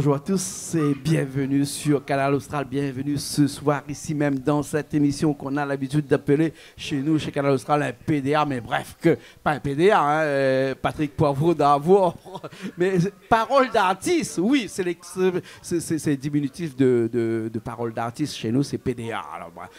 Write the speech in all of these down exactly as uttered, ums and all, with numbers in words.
Bonjour à tous et bienvenue sur Kanal Austral. Bienvenue ce soir ici même dans cette émission qu'on a l'habitude d'appeler chez nous, chez Kanal Austral, un P D A, mais bref, que, pas un P D A, hein, euh, Patrick Poivreau d'abord, mais parole d'artiste, oui, c'est l'ex-, c'est, c'est, c'est diminutif de, de, de parole d'artiste. Chez nous, c'est P D A. Alors, bref.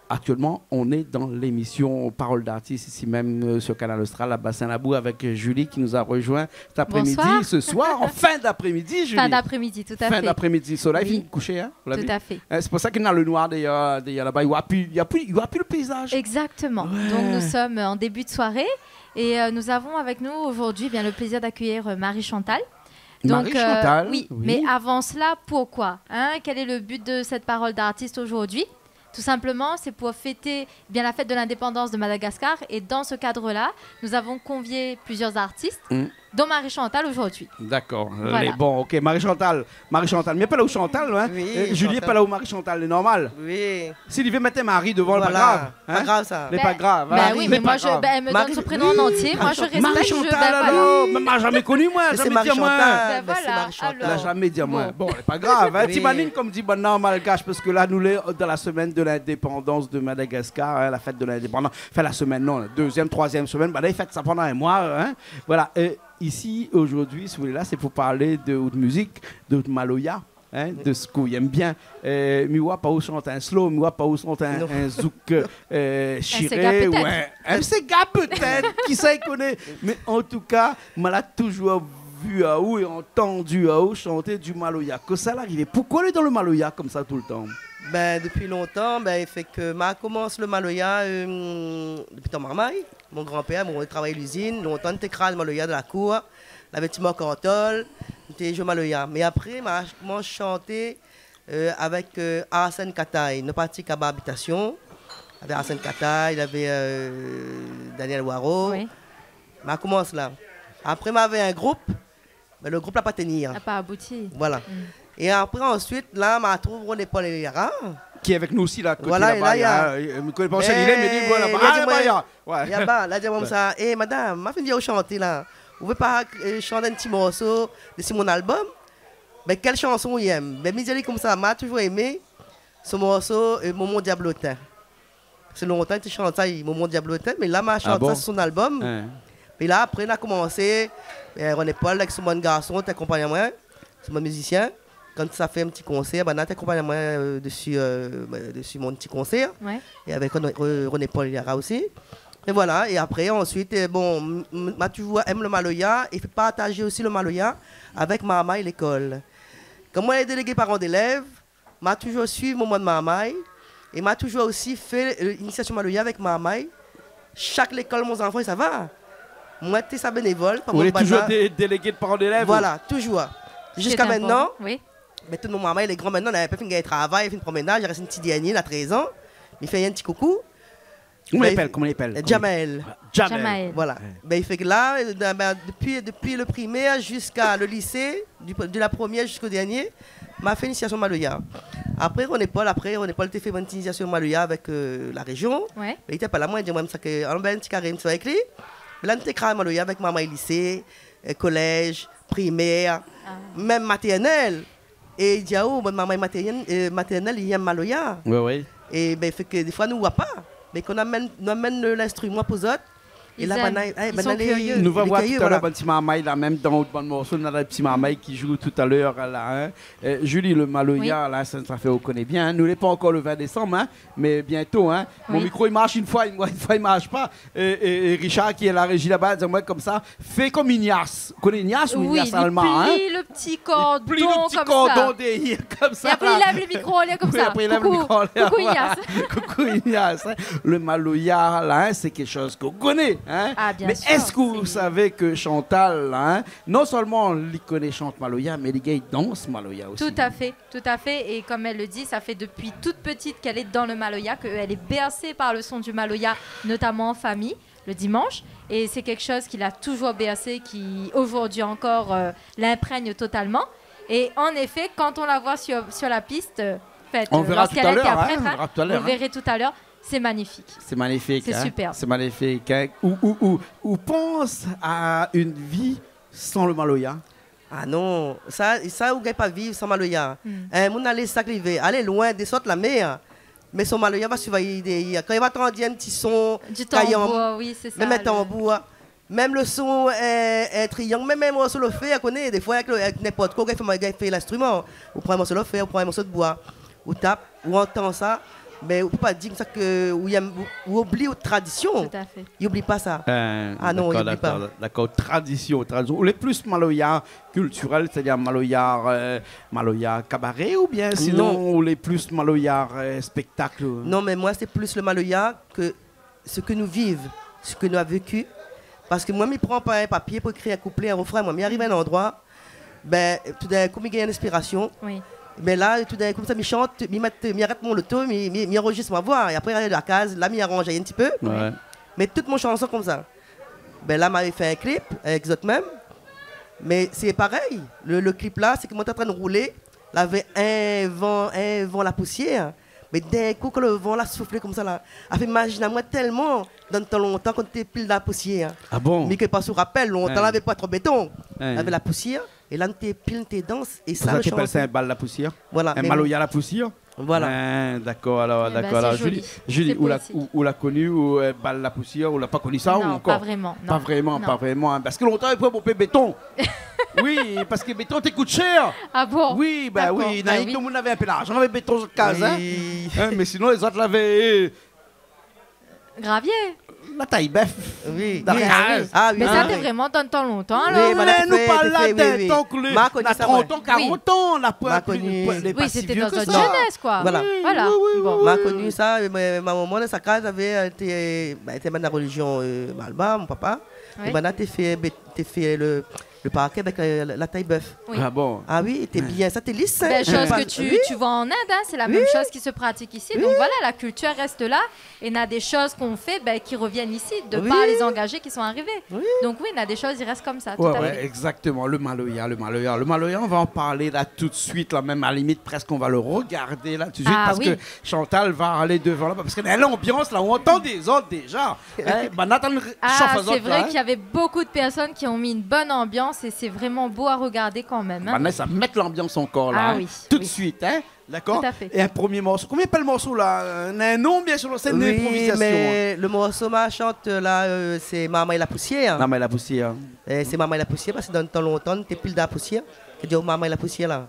Actuellement, on est dans l'émission Parole d'artiste, ici même, euh, sur Kanal Austral, à Bassin Labou, avec Julie qui nous a rejoint cet après-midi, Bonsoir. ce soir, en fin d'après-midi, Julie. Fin d'après-midi, tout à Fin fait. d'après-midi, le soleil Oui. fini de coucher, hein, vous l'avez Tout vu à fait. Hein, c'est pour ça qu'il y a le noir derrière, derrière là-bas. Il voit plus, il y a plus, il voit plus le paysage. Exactement. Ouais. Donc nous sommes en début de soirée et, euh, nous avons avec nous aujourd'hui, eh bien, le plaisir d'accueillir, euh, Marie-Chantal. Donc, euh, Marie-Chantal, oui, oui. Mais avant cela, pourquoi, hein ? Quel est le but de cette parole d'artiste aujourd'hui ? Tout simplement, c'est pour fêter, eh bien, la fête de l'indépendance de Madagascar. Et dans ce cadre-là, nous avons convié plusieurs artistes, Mm. dont Marie-Chantal aujourd'hui. D'accord. Voilà. Lé bon, ok. Marie-Chantal. Marie-Chantal. Mé pa la ou Chantal, hein ? Oui, Euh, Julie, Chantal. pa la ou Marie-Chantal, lé normal. Oui. Si li vé mèt Mari dovan, lé pa Voilà. grav, Pas hein ? grave, ça. Lé pa Mé, grav, hein ? mé oui, Lé mé pa moi, je, grav. ben, elle me donne Marie- son prénom en entier. Moi, je respecte, je, Marie-Chantal, ben, voilà. alors. Mé ma la zamé koni, moin, Mé sé zamé di amoin. Marie-Chantal, Ben mé sé voilà, Marie-Chantal. La alors. zamé di amoin. Bon. Bon, lé pa grav, hein. Oui. Ti malin, konm di bann malgash, parske la, nou lé dan la semaine de l'indépendance de Madagascar, hein, la fête de l'indépendance. Enfin, la semaine, non, la deuxième, troisième semaine, ben, la, i fèt sa pandan in moi, hein. Voilà. Et ici, aujourd'hui, si vous voulez, là, c'est pour parler de, de musique, de maloya. Hein, de sak ou yèm bien. Euh, mi oi pa ou shant in slow, mi oi pa ou shant in, Non. in zouk, euh, In shiré séga, ou pétèt. in, in séga pétèt, kisa i koné. Mé an tou ka, ma la toujour vu aou é antandi aou shanté di maloya. Kosa la arivé ? Poukosa ou lé dan le maloya konmsa toultan ? Ben, dopi lontan, ben, i fé ke ma la komans le maloya, euh, dopi tan marmay. Mon granpèr, bon, li travay lizine, lontan, li té kraz maloya dan la kour. Lavé ti markantol, nou té zoué maloya. Mé apré, ma la komans shanté, euh, avèk, euh, Arsène Katay. Nou parti kaba abitasion avèk Arsène Katay, lavé, euh, Daniel Waro. Oui. Ma la komans la. Apré, ma lavé in group, mé le group la pa tenir. La pa abouti. Voilà. Mm. É apré, ansuit, la, ma la trouv René Paul Eliara. Ki lé avèk nou osi, la, koté Voilà, é laba, la, i a, euh, mi koné pa ousa li lé, mé li, voilà, li la di amoin, laba, la. Ouais. Laba, la di amoin konmsa, « Eh, madam, ma fine vi aou shanté la. Ou vé pa, euh, shant in ti morso dési mon album ? » Ben, kèl shanson ou yèm ? Ben, mi di ali konmsa, ma la toujour èmé son morso, euh, Momon Diablotin. Sé lontan li té shant sa, li, Momon Diablotin, mé la, ma la shant sa si son album. Ah bon ? Hein. Mé la, apré, nou la komansé, euh, René Paul, avèk son bann garson, té akonpagn amoin. Sé mon mizisien. Kan sa fé in ti konsèr, ben, la té akonpagn amoin, euh, dési, euh, ben, dési mon ti konsèr. Ouais. É avèk René, Re-, René Paul Eliara osi. É voilà, é apré, ansuit, euh, bon, m-, m-, ma toujour èm le maloya é fé partazé osi le maloya avèk Marmay Lékol. Kom moin lé délégé paran d'élèv, ma toujour suiv mon bann marmay é ma toujour osi fé, euh, inisiasion maloya avèk marmay. Shak lékol mon zanfan i sava, moin té sa bénévol, pa Ou lé toujour dé-, délégé de paran d'élèv, ou ? Voilà, toujour. Ziska mintnan. Sé inportan. Oui. Mé tout mon marmay lé gran mintnan, la, la fine gingn travay, la fine pran ménaz, i rès in ti dèrnié, la trèz an. Mi fé in ti koukou. Koman i apèl, koman i apèl ? Jamaël. Jamaël. Jamaël. Voilà. Ouais. Ben, i fé ke la, euh, ben, dopi, dopi le primèr ziska le lisé, du, de la première jusqu'au dernier, ma fé inisiasion maloya. Apré, René Paul, apré, René Paul té fé bann ti inisiasion maloya avèk, euh, la réjion. Ouais. Mé li té pa la, moin, di amoin sa ke, alon, ben, ti karé, mi sava avèk li. Mé la, nou té kraz maloya avèk marmay lisé, euh, kolèz, primèr, mèm matèrnèl. É li di aou, bann marmay matèrnèl, euh, matèrnèl, i yèm maloya. Ouais, ouais. É ben, fé ke défoi, nou oi pa. Mé kan nou amèn, nou amèn le, linstriman pou zot, É la, banna, é, banna lé, lé kirié, voilà. Nou va voir talèr bann ti marmay la, mèm dan out bann morso, nou na bann ti marmay ki zoué talèr la, hein. Euh, Julie, le maloya, la, sa, sa fé, ou koné bien, hein. Nou lé pa ankor le vingt désanm, hein, mé bientôt, hein. Mon mikro, i marsh in foi, in foi, i marsh pa. É, é, é Richard, ki lé la réji laba, di amoin konmsa, fé kom Ignace. Ou koné Ignace ou Ignace Alma, hein ? Oui, li pli le ti kordon konmsa. Li pli le ti kordon dèrièr, konmsa, la. É apré, li lèv le mikro, li lé konmsa. Oui, apré, li lèv le mikro, li lé konmsa. Coucou. Coucou, Ignace. Coucou, Ignace, hein. Le maloya, la, hein, sé kékshoz ke ou koné, hein. Ah, bien sûr, sé... Mé èske ou savé ke Chantal, la, hein, non solman li koné shant maloya, mé li gingn dans maloya osi ? Tout à fait, tout à fait. Et comme elle le dit, ça fait depuis toute petite qu'elle est dans le maloya, qu'elle est bercée par le son du maloya, notamment en famille, le dimanche. Et c'est quelque chose qui l'a toujours bercée, qui aujourd'hui encore, euh, l'imprègne totalement. Et en effet, quand on la voit sur, sur la piste, euh, en fait, euh, lorsqu'elle interprète, hein, on verra tout à l'heure, vous le verrez tout à l'heure, c'est magnifique. C'est magnifique, hein. C'est superbe. C'est magnifique, hein. Ou, ou, ou, ou pans a in vi san le maloya ? Ah non, sa, sa ou gingn pa viv san maloya. Hmm. In moun alé sak li vé, alé loin, désort la mèr, mé son maloya va suiv ali dèryèr. Kan li va antann in ti son, di kayanm, tanbour, oui, sé sa, mèm in tanbour, mèm le son, euh, in triang, mèm in morso lo fèr, koné, défoi avèk le, avèk ninport koi, ou gingn fé, ou gingn fé linstriman. Ou pran in morso lo fèr, ou pran in morso de boi, ou tap, ou antann sa, mé ou pé pa di konmsa ke ou yèm, ou, ou oubli out tradision. Tout à fait. I oubli pa sa. Euh, ah non, i oubli pa. Dakor, dakor, dakor. Tradision, tradision. Ou lé plis maloya kiltirèl, sétadir maloya, euh, maloya kabaré, oubien sinon ou lé plis maloya, euh, spéktak ? Non, mé moin sé plis le maloya ke sak nou viv, sak nou la véki. Parske moin, mi pran pa in papié pou ékri in kouplé, in refrin. Moin, mi ariv in landroi, bin, toudinkou, mi gingn in inspirasion. Oui. Mé la, toudinkou, konmsa, mi shant, mi mèt, mi arèt mon loto, mi, mi, mi anrozis mon voi. É apré, la kaz, la, mi aranz in ti pé. Ouais. Mé tout mon shanson konmsa. Bin la, ma fé in klip avèk zot mèm. Mé sé parèy. Le, le klip la, sé ke moin té antrinn roulé, lavé in van, in van la pousièr. Mé d'in kou, kan le van la souflé konmsa la, la fé mazine amoin tèlman, dann tan lontan, kan té pil dan la pousièr. Ah bon ? Mi koné pa si ou rapèl, lontan, lavé pa tro béton. Lavé la pousièr, é la, nou té pil, nou té dans, é sa, le shanson. Pou sa, té apèl sa in bal la pousièr ? Voilà, in maloya la pousièr ? Voilà. Ah, dakor, alor, dakor. Eh ben, c'est joli. Julie, Julie, ou la, ou, ou la koni, ou, euh, bal la pousièr, ou la pa koni sa, ou ankor ? Non, pas vraiment, non. Pa vréman, pa vréman, hein, parske lontan, i pran bonpé béton. Oui, parske béton té kout shèr. Ah bon ? Oui, bin oui, tout moun lavé in pé larzan, lavé béton zot kaz, hein. Oui. Hein, mé sinon, lézot lavé, euh, gravié. La tay bèf. Oui, oui, oui. Ah oui. Mé sa, té vréman dann tan lontan, alor. Oui, mé nou té fé, té fé, oui, oui. Ma koni sa, moin. Trant an, karant an, la poin, poin, lé pa si vié ke sa. Oui, sété dann zot zénès, koi. Voilà. Voilà. Oui, oui, oui, oui. Ma koni sa, mé ma momon, dann sa kaz, lavé, euh, té, bin, té bann la relizion, euh, malbar, mon papa. Oui. É banna té fé, bé-, té fé le, le parké avèk, euh, la, la tay bèf. Oui. Ah bon ? Ah oui, té bien, sa té lis, hein. Ben, chose que tu, tu vois en Inde, hein, c'est la même chose qui se pratique ici. Oui. Donc voilà, la culture reste là, et on a des choses qu'on fait, ben, qui reviennent ici, de par les engagés qui sont arrivés. Oui. Donc oui, on a des choses, ils restent comme ça, tout à fait. Ouais, exactement. Le maloya, le maloya, le maloya, on va en parler là tout de suite, là même à la limite, presque on va le regarder là tout de suite, parce que Chantal va aller devant là-bas, parce que l'ambiance là, on entend des autres déjà. Hein, banna té shof azot la, hein. Ah, c'est vrai qu'il y avait beaucoup de personnes qui ont mis une bonne ambiance et c'est vraiment beau à regarder quand même, hein. Banna sa mèt l'ambiance ankor la, hein. Ah oui, tout de suite, hein. D'accord ? Tout à fait. É in promié morso. Koman i apèl morso la ? Na in non, bien sûr, sé in inprovizasion, hein. Oui, mé le morso ma shant la, euh, sé Marmay la pousièr. Marmay la pousièr. Eh, sé Marmay la pousièr parske dann tan lontan, té pil dan la pousièr. Té di, oh, Marmay la pousièr la.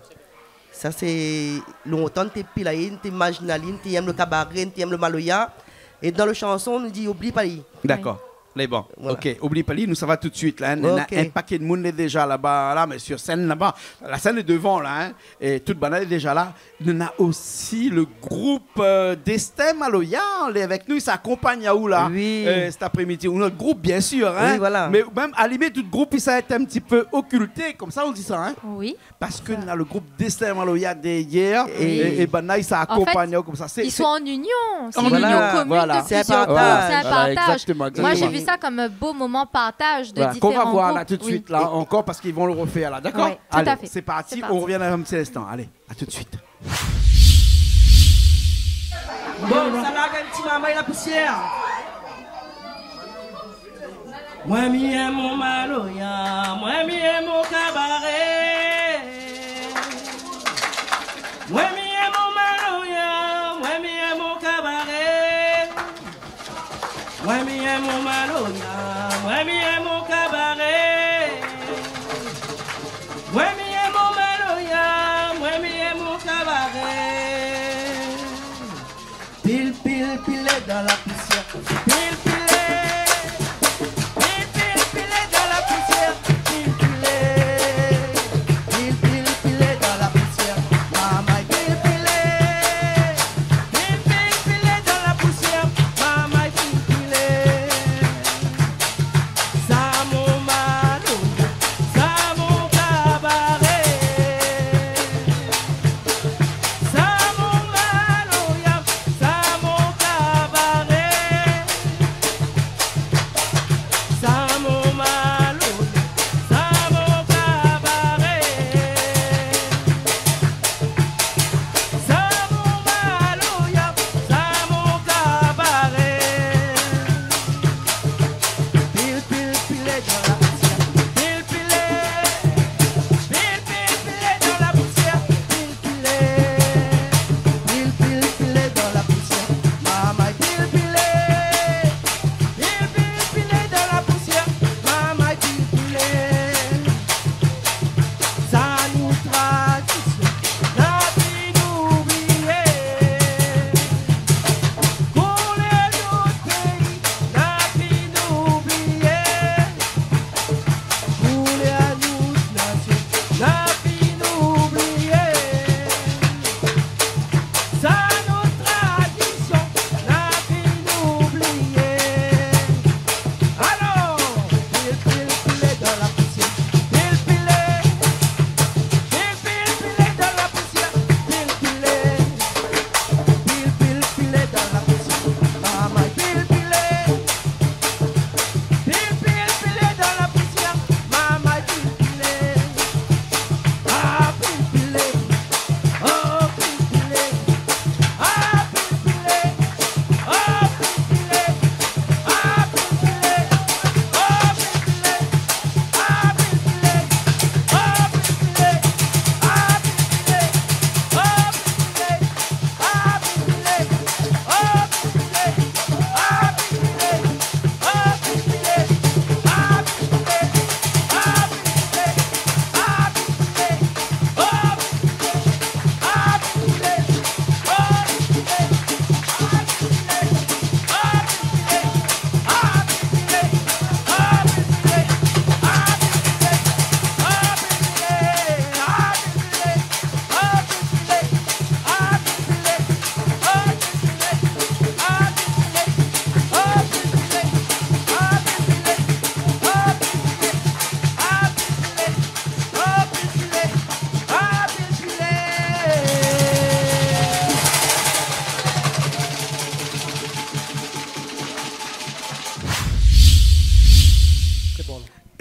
Sa sé lontan, té pil ali, té mazine ali, té yèm le kabaré, té yèm le maloya. É dann le shanson, nou di, oubli pa li. Dakor. Lé bon. Voilà. Ok, oubli pa li, nou sava tout de suite la, hein. Ok. Na in pakèt moun lé déja laba, la, mé sur sèn laba. La sèn lé devan la, hein. É tout banna lé déja la. Nou na osi le group, euh, Destin Maloya, lé avèk nou, sa akonpagn aou la, euh, cet après-midi. Oui. Ou nout group, bien sûr, hein. Oui, voilà. Mé mèm, a la limit, tout group, sa èt in ti pé okilté, konmsa, on di sa, hein. Oui. Parske na le group Destin Maloya dèryèr, é, é banna sa akonpagn aou konmsa. En fait, ils sont en union. C'est une union commune depuis plusieurs groupes. Voilà. C'est un partage. Voilà, exactement, exactement. Moi, j'ai vu ça comme un beau moment partage de différents groupes. Voilà, qu'on va voir là tout de suite, là, encore, parce qu'ils vont le refaire, là, d'accord ? Oui, tout à fait. Allez, c'est parti, on revient dans un petit instant. Allez, à tout de suite. Bon, sa la gingn ti Marmay la pousièr. Moin mi yèm mon maloya, moin mi yèm mon kabaré. Moin mi yèm mon maloya, moin mi yèm mon kabaré. Moin mi yèm mon maloya, moin mi yèm mon kabaré. Moin mi yèm mon maloya, moin mi yèm mon kabaré. Pil, pil, pilé dan la pousièr. Pil, pilé. Pil, pil, pilé dan la pousièr. Pil, pilé. Pil, pil, pilé dan la pousièr. Marmay pil, pilé. Pil, pil, pilé dan la pousièr. Marmay pil, pilé. Sa mon maloya, sa mon kabaré. Sa mon maloya, sa mon kabaré.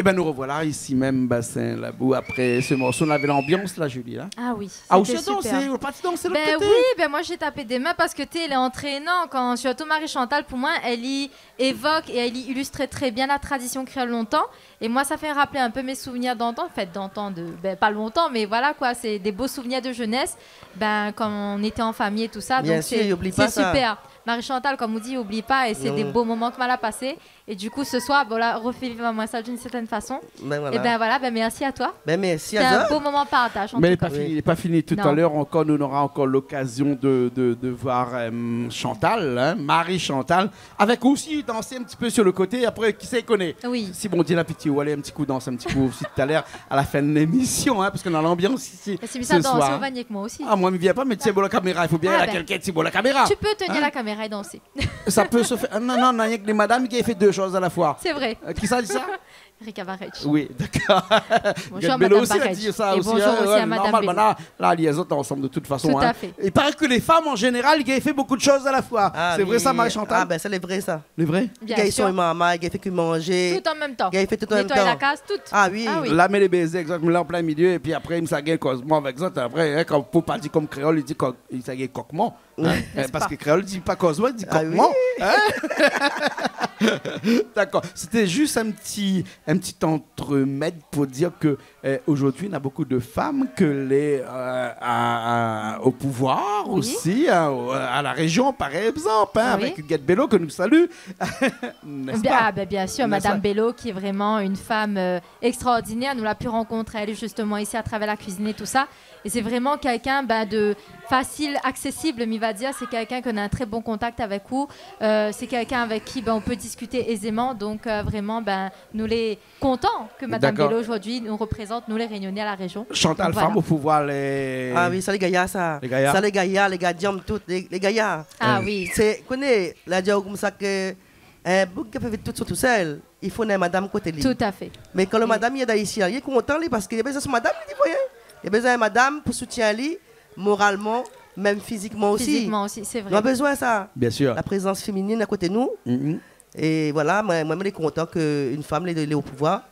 Bin, nou revoilà isi mèm, Bassin Labou, apré se morso. Navé lanbians la, Julie, la. Ah oui, sété super. Ah, ou la dansé, ou la parti dansé lot koté ? Bin oui, bin moin, la tap dé min parske, té, lé antrénan kan, sirtou Marie-Chantal, pou moin, èl i évok é èl i ilistr tré bien la tradision kréol lontan. É moin, sa fé rapèl in pé mé souvnir d'antan, an fèt, d'antan, de, bin, pa lontan, mé voilà koi, sé dé bo souvnir de jenès, bin, kan nou lété an famiy é tousa. Bien sir, donk sé, i oubli pa sa. Sé super. Marie-Chantal, kom ou di, i oubli pa, é sé dé bo moman ke moin la pasé. Non. É du kou, se soir, bon, la refé viv amoin sa d'in sèrtin fason. Bin voilà. É bin voilà, bin mèrsi a toi. Bin mèrsi a zot. Sété in bo moman partaz, an tou ka. Mé lé pa fini, lé pa fini. Non. Talèr ankor, nou nora ankor lokazion de, de, de voir, euh, Chantal, hein, Marie-Chantal, avèk osi dansé in ti pé su lo koté. Apré, kisa i koné ? Oui. Si Bondié la pitié, ou alé in ti kou dansé in ti kou osi talèr, a la fin de lémision, hein, parske nou na lanbians isi se soir. É si mi sa dansé, ou vien avèk moin osi. Ah, moin, mi vien pa, mé tienbo la kaméra, i fo bien, ah bin, kèlkin tienbo la kaméra. Tu peux tenir la caméra et danser. Hein ? Sa i pé se fèr. Ah non, non, non, rienk lé madam i fé dé shoz a la foi. Sé vré. Euh, kisa i di sa ? Erika Barrett. Oui, dakor. Bonjour, Madame Barrett. Gad Bélo osi la di sa osi, hein. Et bonjour aussi à Madame Bélo. Ouais, normal, bin la, la, lé ansanm de tout fason, hein. Tout à fait. I paré ke lé fanm, an zénéral, i fé bonpé de shoz a la foi. Ah, sé vré sa, Marie-Chantal ? Ah bin, sa lé vré sa. Lé vré ? Bien sir. I gingn soign momon, i gingn fé ke manzé. Tout an mèm tan. I gingn fé tout an mèm tan. Nétoy la kaz, tout. Ah oui. Ah oui. La mèt lé bézé, exactement, la an plin milié, épi apré, mi sa gingn kozman avèk zot, apré, hein, kan, pou pa di kom kréol, i di kok, i sa gingn kokman. Hein ? Ouais. N'est-ce pas ? Parske kréol i di pa kozman, i di kokman. Ah oui. Hein ? Dakor. Sété zis in ti, in ti antremèd pou dir ke, euh, zordi, na bonpé de fanm ke lé, euh, a, a, o pouvoir osi, hein, o, a la réjion, par égzanp, hein, avèk Huguette Bello, ke nou salu. N'est-ce pas ? Ah oui. Bien, ah bin, bien sir, Madame Bello, ki lé vréman in fanm, euh, extraordinèr. Nou la pu rankont ali zistoman isi a travèr la kuizine é tousa. É sé vréman kèlkin, bin, de fasil, aksésib, mi va dir. Sé kèlkin ke nou na in tré bon kontak avèk ou. Euh, sé kèlkin avèk ki, bin, ou pé diskit ézéman. Donk, euh, vréman, bin, nou lé kontan ke Madame Bello, zordi, nou reprézant, nou, lé Rényoné a la réjion. Dakor. Donk, voilà. Chantal, fanm o pouvoir, lé... Ah oui, sa lé gayar sa. Lé gayar. Sa lé gayar, lé gadianm, tout, lé, lé gayar. Ah oui. Sé, koné, la di aou konmsa ke in boug i pé fé tout sa tousèl, i fo in madam koté li. Tout à fait. Oui. Mé kan lo madam i èd ali isi, li lé kontan, li, parske li la bezoin son madam, li di, voyé. Li la bezoin in madam pou soutien ali, moralman, mèm fizikman osi. Fizikman osi, sé vré. Nou la bezoin sa. Bien sir. La prézans féminine a koté nou. Mhm. É voilà, moin, moin, mi lé kontan ke in fanm lé, lé o pouvoir.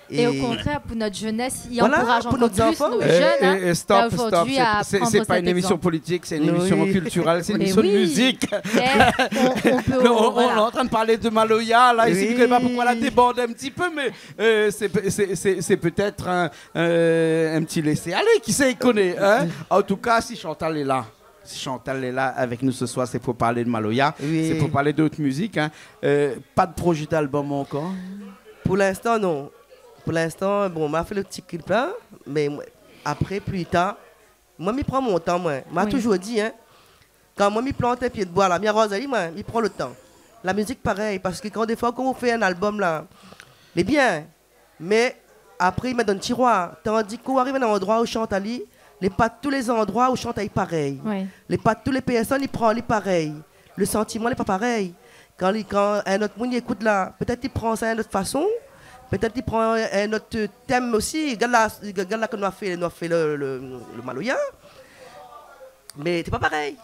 É o kontrèr, pou nout zénès, i ankouraz ankor plis nout zèn, hein, la, zordi, a pran sèt égzanp. É, é, é stop, stop. Sé, sé, sé pa in émision politik, sé in émision kiltirèl, sé in émision de mizik. Mé oui. Mé on, on pé, voilà. Non, on est en train de parler de maloya, la, isi, mi koné pa poukoué la débord in ti pé, mé, euh, sé, sé, sé, sé pétèt in, euh, in ti lésé-alé, kisa i koné, hein. An tou ka, si Chantal lé la, Si Chantal lé la avèk nou se soir, sé pou parl de maloya, oui, sé pou parl de out mizik, hein. Euh, pa de projé d'album ankor ? Pou linstan, non. Pou linstan, bon, ma fé lo ti klip la, mé moin, apré, pli tar, moin, mi pran mon tan, moin. Ma touzour di, hein, kan moin, mi plant in pié d'boi la, mi aroz ali, moin, mi pran lo tan. La mizik, parèy, parske kan, défoi, kan ou fé in album la, lé bien, mé apré, i mèt dan tiroir. Tandi kan ou ariv in landroi ou shant ali, lé pa tout lé zandroi ou shant ali parèy. Oui. Lé pa tout lé pèrsone i pran ali parèy. Lo santiman lé pa parèy. Kan li, kan in not moun i ékout la, pétèt li pran sa in not fason, pétèt li pran in not tèm osi. Gard la, gard la, kan nou la fé, nou la fé lo, lo, lo maloya. Mé sé pa parèy.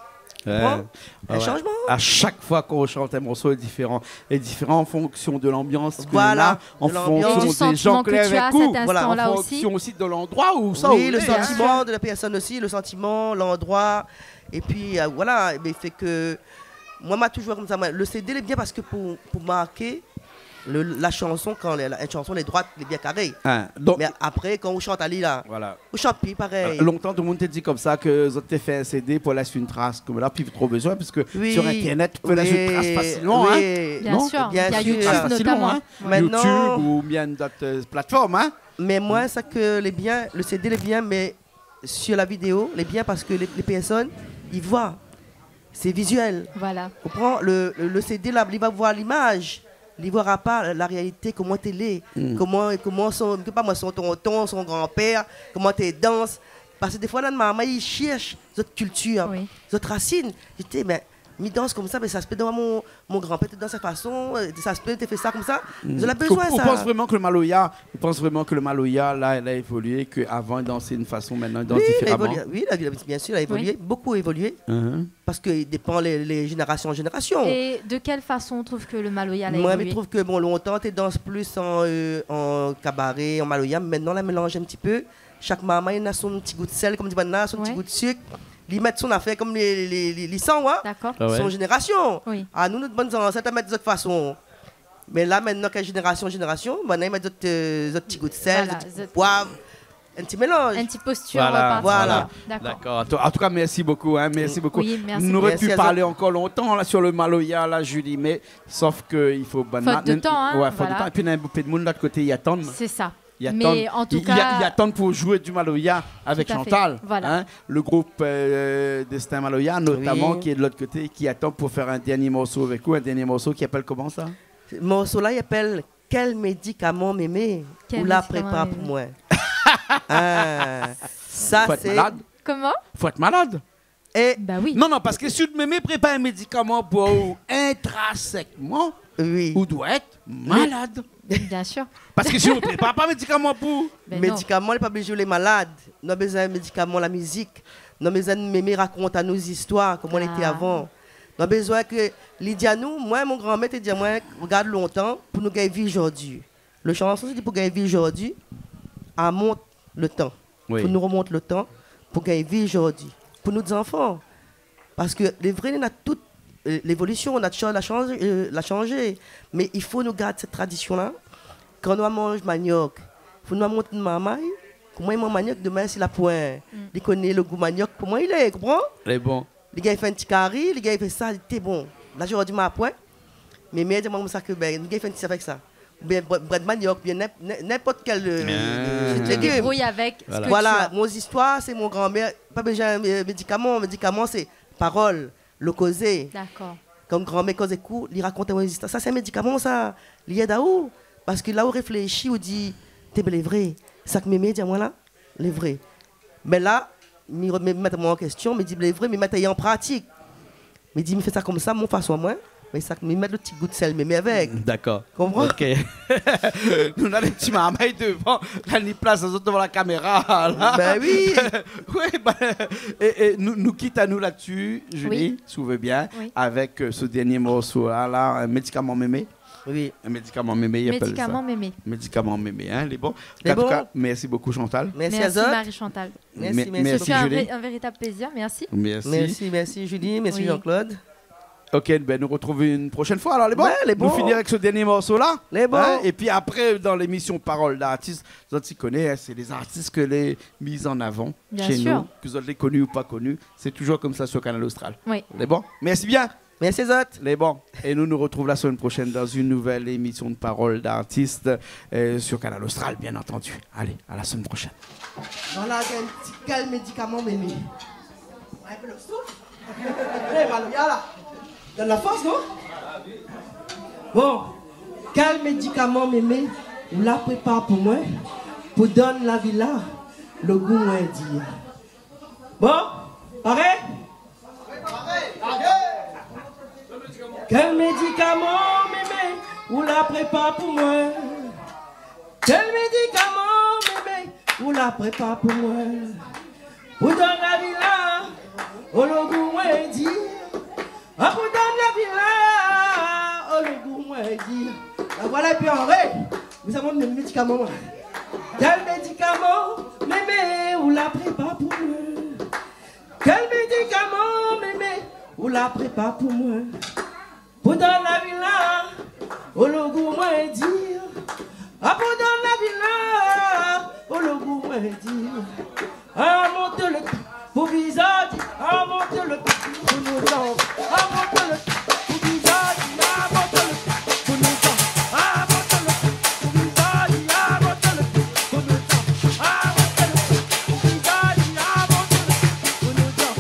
Ouais. Ou konpran ? Ouais, ouais. In shanjman. A shak foi k'ou shant in morso lé diféran. Lé diféran an fonksion de lanbians ke ou na, an fonksion dé zan ke lé avèk ou. Voilà, de lanbians. Et du sentiment que tu as à cet instant-là aussi. Voilà. An fonksion osi de landroi ousa ou lé, hein. Oui, le sentiment de la personne aussi, le sentiment, l'endroit. Et puis, euh, voilà, mé fé ke moin, ma touzour konmsa, moin, lo CD lé bien parske pou, pou marké, le, la shanson, kan la, la, in shanson lé droit, lé bien karé. Hein, donk... Mé apré, kan ou shant ali la, voilà, ou shant pi parèy. Euh, lontan, tout moun té di konmsa ke zot té fé in CD pou lès in tras. Koméla, pi tro bezoin, parske sur Internet, ou pé lès in tras fasilman, hein. Oui, oui. Non ? Bien sûr, il y a YouTube notamment. Tras fasilman, hein. Maintenant... YouTube oubien dot, euh, platform, hein. Mé moin, sa ke lé bien, lo CD lé bien, mé sur la vidéo, lé bien parske lé, lé pèrsone i voi. Sé vizièl. Voilà. Ou konpran, lo, lo, lo CD la, li va voir limaz, li vwara pa la réalité, koman té lé, koman, koman son, mi koné pa moin, son tonton, son granpèr, koman té dans. Parske défoi, la, momon i shèrsh zot kiltir, zot rasine. Li di, mé Mi dans konmsa, mé sa se pé dan mon, mon granpèr té dans sa fason, euh, sa se pé té fé sa konmsa. Hmm. Zot la bezoin sa. Ou pans vréman ke le maloya, ou pans vréman ke le maloya la, la évolié, ke avan i dansé in fason, mintnan i dans diféraman ? Oui, la évolié, oui, la, bien sir, la évolié, oui, bokou évolié. Mhm. Parske i dépan lé, lé zénérasion an zénérasion. É de kèl fason ou trouv ke le maloya la évolié ? Moin, mi trouv ke, bon, lontan, té dans plis an, euh, an kabaré, an maloya, mé mintnan la mélanz in ti pé. Shak marmay néna son ti gou d'sèl, konm di banna, son ti gou d'sik. Ouais. Li mèt son afèr konm li, li, li, li san, ouais. D'accord. Ah ouais. Son zénérasion. Oui. Anou, nout bann zansèt la mèt zot fason. Mé la, mintnan, kèl zénérasion, zénérasion, banna i mèt zot, euh, zot ti gou d'sèl, voilà, zot ti gou d'poiv, in ti mélanz. In ti postir, voilà, euh, partikilyèr. Voilà. D'accord. D'accord. An tou, an tou ka, mèrsi bokou, hein, mèrsi bokou. Oui, mèrsi bokou. Nou noré pu parl ankor lontan la sur le maloya la, Julie, mé sof ke i fo banna... Faute de temps, hein, voilà. Ouais, faute de temps. Épi néna in pé d'moun lot koté i atann. C'est ça. I atann, i, i, i atann pou zoué du maloya avèk Chantal, hein. Tout à fait. Voilà. Le groupe, euh, Destin Maloya, notamment, qui est de l'autre côté, qui attend pour faire un dernier morceau avec vous, un dernier morceau qui appelle comment, ça ? Morso la i apèl Kèl médikaman mémé ou la prépar pou moin ? Kèl médikaman mémé ? Ah, sa sé... Fo èt malad. Koman ? Fo èt malad. É... Bah oui. Non, non, parske si out mémé i prépar in médikaman pou ou intrinsèkman, oui, ou doi èt malad. Mé, bien sûr. Parske sinon, i prépar pa médikaman pou ou. Ben non. Médikaman, lé pa oblizé ou lé malad. Nou la bezoin médikaman, la mizik. Nou la bezoin mémé rakont anou zistoir, koman lété avan. Ah. Nou la bezoin ke li di anou, moin, mon granmèr té di amoin, regard lontan, pou nou gingn viv zordi. Le shanson, sé di pou gingn viv zordi, amont le tan. Oui. Fo nou romont le tan pou gingn viv zordi. Pou nout zanfan. Parske lé vré, néna tout, euh, lévolision, la shoz la shanzé, euh, la shanzé. Mé i fo nou gard sèt tradision la. Kan nou va manz maniok, fo nou amont in marmay, koman i manz maniok, domin si la poin, li koné le gou maniok, koman i lé, konpran ? Lé bon. Li gingn fé in ti kari, li gingn fé sa, li té bon. La, zordi ma poin. Mé mémé la di amoin konmsa ke, ben, nou gingn fé in ti sa avèk sa. Oubien brèd, brèd maniok, oubien ninp-, nin-, ninport kèl, euh, légim. Ah. Tu te débrouilles avec ce que tu as. Voilà. Mon zistoir, sé mon granmèr. Pa bezoin, euh, médikaman. Médikaman, sé parol, le kozé. D'accord. Kan granmèr i koz èk ou, li rakont aou zistoir. Sa, sé in médikaman, sa. Li èd aou. Parske la ou réfléshi, ou di, té bèl é vré. Sak mémé la di amoin la, lé vré. Mé la, mi re-, mi mèt amoin an késtion, mi di, lé vré, mi mèt ali an pratik. Mi di, mi fé sa konmsa, mon fason amoin, mé sa, mi mèt le ti gou d'sèl mémé avèk. D'accord. Konpran ? Ok. Nou néna dé ti marmay dovan, la ni plas azot dovan la kaméra, la. Ben oui. Oui, ben, é, é nou, nou kit anou la-dsi, Julie, si ou vé bien, avèk, euh, se dernié morso la, la, euh, Médikaman Mémé. Oui. Médikaman mémé, i apèl sa. Médikaman mémé. Médikaman mémé, hein, lé bon. Lé bon. An tou ka, mèrsi bokou, Chantal. Mèrsi azot. Mèrsi, Marie-Chantal. Mèrsi, mèrsi, Julie. Mèrsi. Ce fut un vrai, un véritable plaisir, merci. Mèrsi. Mèrsi, mèrsi, Julie, mèrsi, Jean-Claude. Oui. Ok, ben, nou retrouv in proshèn foi, alor, lé bon ? Ouais, lé bon. Nou fini avèk se dernié morso la. Lé bon. Hein ? Épi apré, dan lémision Parole d'artiste, zot i koné, hein, sé lé zartis ke lé mis an avan shé nou, ke zot lé koni ou pa koni, sé toujour konmsa sur Kanal Austral. Bien sûr. Oui. Lé bon ? Mèrsi bien. Mèrsi azot. Lé bon. É nou, nou retrouv la semèn proshèn dan in nouvèl émision de Parole d'artiste, euh, sur Kanal Austral, bien entendu. Alé, à la semaine prochaine. Voilà, in ti kèl médikaman mémé. In pé le souf. Eh, maloya la. Donn la fors, non ? Bon. Kèl médikaman mémé ou la prépar pou moin, pou donn la vi la le gou moin di. Bon, paré ? Kèl médikaman mémé ou la prépar pou moin ? Kèl médikaman mémé ou la prépar pou moin ? Pou donn la vi la, o le gou moin di. Ah, pou donn la vi la, o le gou moin di. La voilà, épi an ré. Mé sa, mon médikaman, moin. Kèl médikaman mémé ou la prépar pou moin ? Kèl médikaman mémé ou la prépar pou moin ? Pou donn la vi la, o le gou moin di. Ah, pou donn la vi la, o le gou moin di. Amont le tan pou vizaz, amont le tan pou nou dan. Amont le tan pou vizaz, amont le tan pou nou dan. Amont le tan pou vizaz, amont le tan pou nou dan.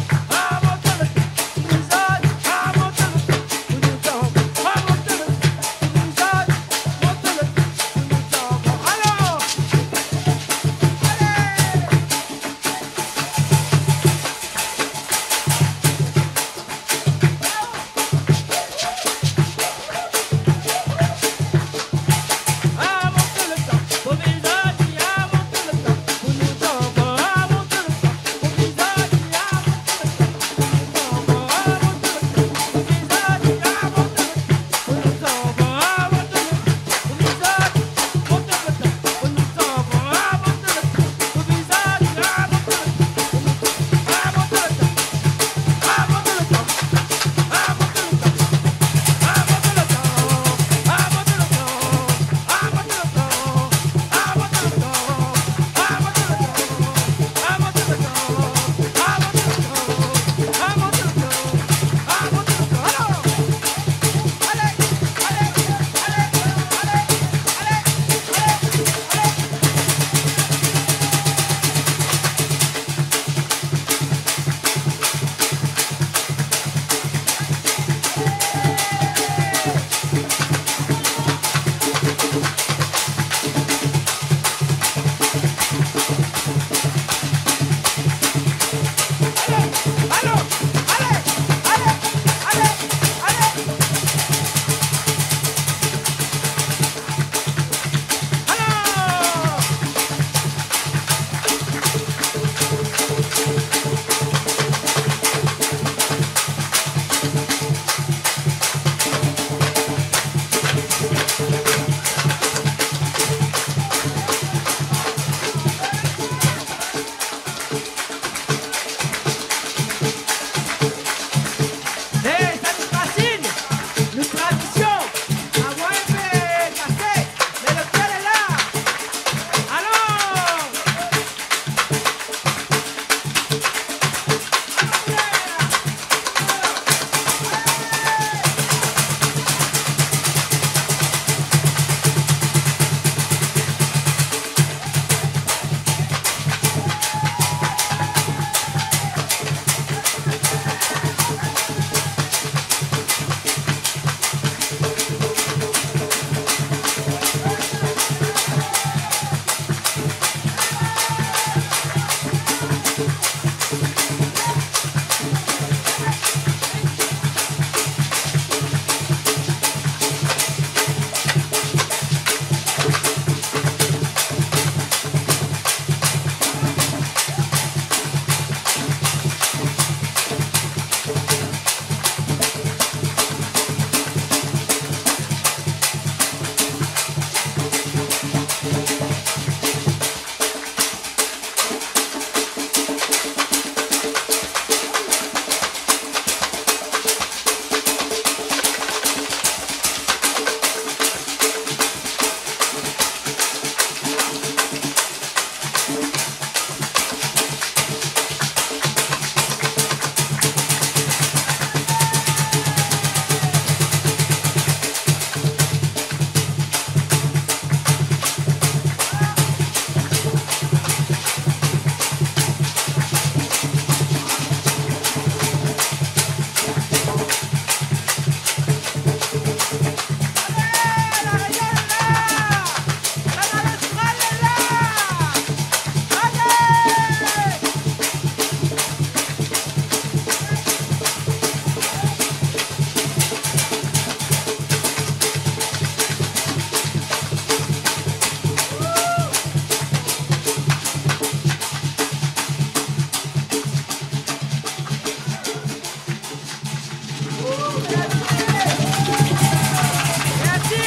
Mèrsi.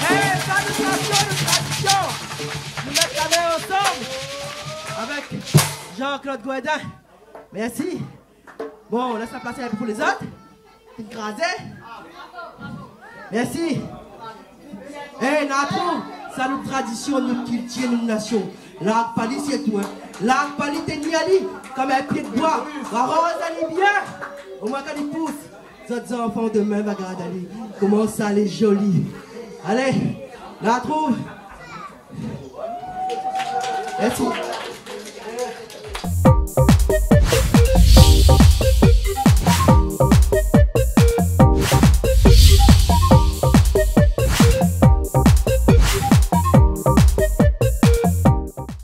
Eh, salitasion de tradision. Nou mèt la min ansanm avèk Jean-Claude Gourdin. Mèrsi. Bon, lès la plas in pé pou lézot. Fine krazé. Mèrsi. Eh, Natrou, sa nout tradision, nout kiltir, nout nasion. Larg pa li, sé tou, in. Larg pa li, tien ali konm in pié d'boi. Aroz ali bien. Omoin kan li pous, zot zanfan domin va gard ali. Koman sa lé zoli. Alé, Natrou. Mèrsi.